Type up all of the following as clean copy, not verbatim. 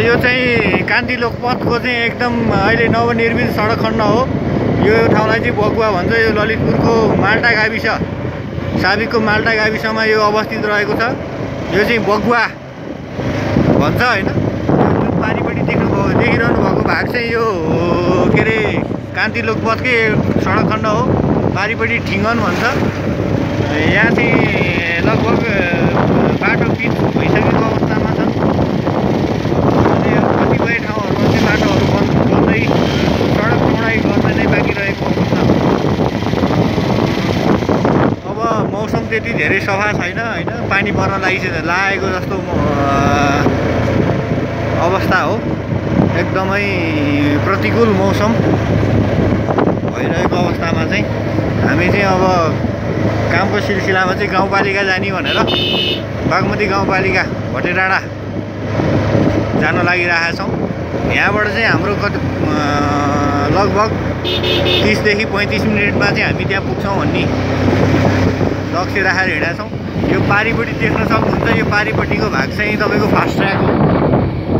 यो चाहिँ कान्ति लोकपथको चाहिँ एकदम अहिले नवनिर्मित सडक खण्ड हो। यो ठाउँलाई चाहिँ बगुवा भन्छ। यो ललितपुरको माल्टा गाविस, साबिकको माल्टा गाविसमा यो अवस्थित रहेको छ। यो चाहिँ बगुवा भन्छ हैन। जुन पारिपट्टि देखिरहनु भएको भाग चाहिँ यो के अरे कान्ति लोकपथकै सडक खण्ड हो। पारिपट्टि ठिङ्गन भन्छ। यहाँ चाहिँ लगभग बाटो पिच भइसकेको अवस्थामा छ। अनि कतिपय ठाउँहरूमा चाहिँ बाटोहरू बन्दै सडक चौडाइ गर्न नै बाँकी रहेको अवस्था हो। अब मौसम त्यति धेरै सफा छैन हैन, पानी पर्न लागेको जस्तो अवस्था हो। एकदमै प्रतिकूल मौसम भइरहेको अवस्थामा चाहिँ हामी चाहिँ अब कामको सिलसिलामा चाहिँ गाउँपालिका जाने भनेर बागमती गाउँपालिका भटेडाँडा जान लागिरहेका छौँ। यहाँबाट चाहिँ हाम्रो लगभग 30 देखि 35 मिनटमा चाहिँ हामी त्यहाँ पुग्छौँ भन्ने लक्ष्य राखेर हिँडेका छौँ। यो पारिपट्टि देख्न सक्नुहुन्छ, यो पारिपट्टिको भाग चाहिँ तपाईँको फास्ट ट्र्याक हो।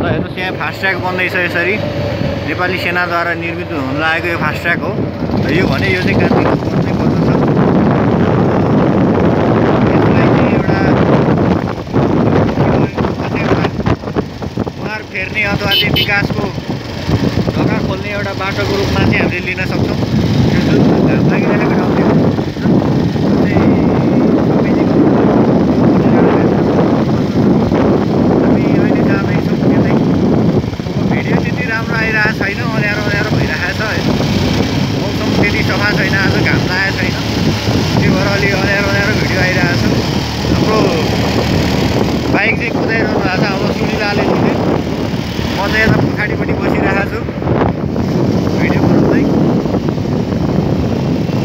र हेर्नुहोस् यहाँ फास्ट ट्र्याक बन्दैछ। यसरी नेपाली सेनाद्वारा निर्मित हुन लागेको यो फास्ट ट्र्याक हो। यो भने यो चाहिँ कान्ति लोकपथ चाहिँ पर्दछ। यसलाई चाहिँ एउटा उहाँहरू फेर्ने अथवा चाहिँ विकासको ढोका खोल्ने एउटा बाटोको रूपमा चाहिँ हामीले लिन सक्छौँ। यो जुन घाम लागिरहेको ठाउँ थियो हामी अहिले जाँदैछौँ। त्यतै भिडियो त्यति राम्रो आइरहेको छैन, अँध्यारो भइरहेको छ है। मौसम त्यति सफा छैन, आज घाम लागेको छैन, त्यही भएर अलि अँध्यारो भिडियो आइरहेको छ। हाम्रो बाइक चाहिँ कुदाइरहनु भएको छ। अब सुनिलाले दिँदै म चाहिँ यता पछाडिपट्टि बसिरहेको छु भिडियो बनाउँदै।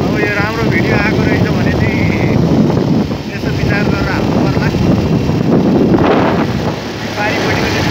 अब यो राम्रो भिडियो आएको रहेछ भने चाहिँ यसो विचार गरेर हाल्नु पर्ला। पारिपट्टिको चाहिँ